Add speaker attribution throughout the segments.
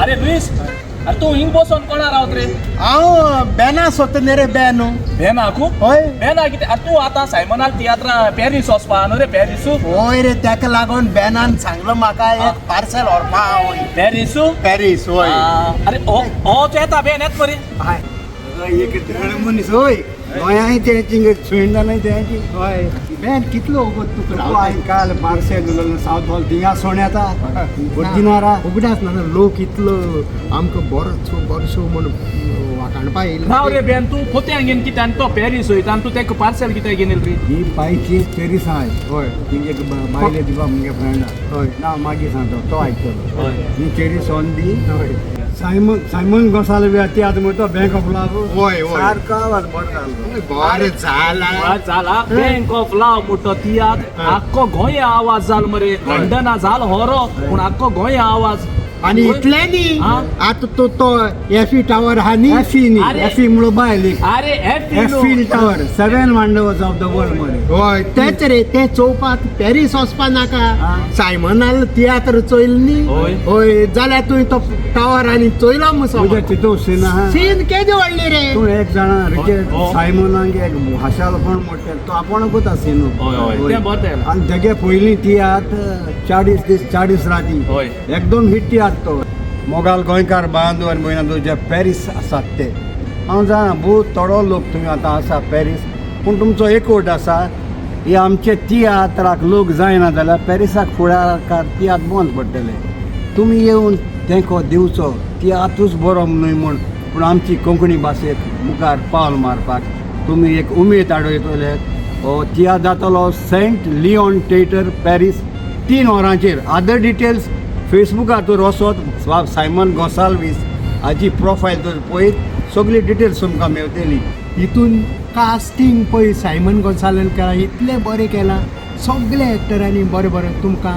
Speaker 1: अरे लुईस, अरे तूं हिंग बसोन कोणा रावत रे?
Speaker 2: हांव बेना सोदता न्ही रे, बेन.
Speaker 1: बेनाकू?
Speaker 2: हय.
Speaker 1: बेना कितें? अरे तूं आतां सायमनाल तियात्रा पॅरीस वचपा न्हू रे, पॅरीस?
Speaker 2: हय रे, तेका लागून बेनान सांगलो म्हाका एक पार्सल व्हरपा हांव.
Speaker 1: पॅरीस?
Speaker 2: पॅरीस, हय.
Speaker 1: अरे हो हो, तूं येता, बेन येत मरे.
Speaker 3: एक धड मनीस होय, गोंयांय ते थिंग सुंयंदानय ते.
Speaker 2: हय, बेन कितलो वगत तुका
Speaker 3: हांवें काल मार्सेल उलयलो, सावथ हॉल थिंगा सोण येता ओरिजिनारा.
Speaker 2: उगडास ना, लोक इतलो आमकां बरो बरोसो म्हूण वाखाणपा येयलो.
Speaker 1: राव रे बेन, तूं कोत्यांक घेवन कितें आनी तो पॅरीस वयता आनी तूं तेका पार्सल कित्याक घेवन येयलो रे?
Speaker 3: ही बायची पेरीस आहाय.
Speaker 2: हय.
Speaker 3: तिंगे बायले दिवपा मुगे फ्रेंडा.
Speaker 2: हय.
Speaker 3: ना, मागीर सांगता, तो आयकतलो.
Speaker 1: हय.
Speaker 3: ही चेरीस ऑन the
Speaker 2: हय.
Speaker 3: सायमन सायमन गोसाल्वे तियात्र म्हणटा, बँक ऑफ लाव.
Speaker 2: हय, हय.
Speaker 3: सारको आवाज बरो जालो.
Speaker 2: बरें जाला.
Speaker 1: आवाज जाला. बँक ऑफ लाव म्हणटो तियात्र आख्खो गोंय आवाज जाल मरे. लंडना जाल होरो, पूण आख्खो गोंय आवाज.
Speaker 2: आनी इतलें न्ही,
Speaker 1: हा?
Speaker 2: आतां तो तो एफी टावर आहा न्ही.
Speaker 3: एफी न्ही.
Speaker 1: अरे.
Speaker 3: एफी म्हणलो बायल एक.
Speaker 1: अरे
Speaker 3: Eiffel tower, seven wonders of the world मरे.
Speaker 2: हय, तेच रे, ते चोवपाक पॅरीस वचपा नाका.
Speaker 3: हा.
Speaker 2: सायमनाल तियात्र चोयल न्ही.
Speaker 1: हय.
Speaker 2: हय, जाल्यार तुवें तो टावर आनी चोयलो
Speaker 3: म्हज्या
Speaker 2: मुसो.
Speaker 3: तितू सीन आहा.
Speaker 2: सीन केदी व्हडली रे.
Speaker 3: तूं एक जाणा रिचर्ड
Speaker 1: हो.
Speaker 3: सायमनाक एक हाशालपण मोठें, तो आपणकूच आशिल्लो.
Speaker 1: हय, हय, तें बरें जालें.
Speaker 3: आनी तेगे पयलीं तियात्र 40 दीस 40 राती.
Speaker 1: हय.
Speaker 3: एकदम हिट तियात्र तो. मोगाल गोंयकार बांदू आनी भयणां जे पॅरीस आसात ते, हांव जाणा बहुत थोडो लोक तुमी आतां आसा पॅरीस, पूण तुमचो एकवट आसा. हे आमचे तियात्राक लोक जायना जाल्यार पॅरिसाक फुडाराक तियात्र बंद पडटले. तुमी येवन तेंको दिवचो. तियात्रूच बरो न्हय म्हूण, पूण आमची कोंकणी भाशेक मुखार पावल मारपाक तुमी एक उमेद हाडयतले. हो तियात्र जातलो सेंट लिओन थिएटर पॅरीस 3 वरांचेर. अदर डिटेल्स फेसबुकार तर वचत, बाब सायमन गोसाल्वीस हाजी प्रोफायल तर पळयत सगळी डिटेल्स तुमकां मेवतली.
Speaker 2: हितून कास्टींग पळय सायमन गोन्साल्वीन केलां, इतलें बरें केलां सगल्या एक्टरांनी बरें बरें. तुमकां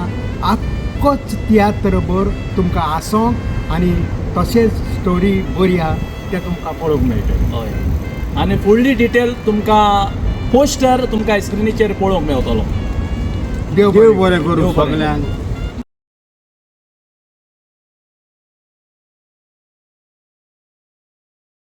Speaker 2: आख्खोच तियात्र भर तुमकां हांसोंक आनी तशेंच स्टोरी बरी आहा, तें तुमकां पळोवंक मेळटलें.
Speaker 1: हय, आनी फुडली डिटेल तुमकां पोस्टर तुमकां स्क्रिनीचेर पळोवंक मेवतलो.
Speaker 2: देव
Speaker 3: देव बरें करूं
Speaker 1: देव बरें.
Speaker 3: सगल्यांक.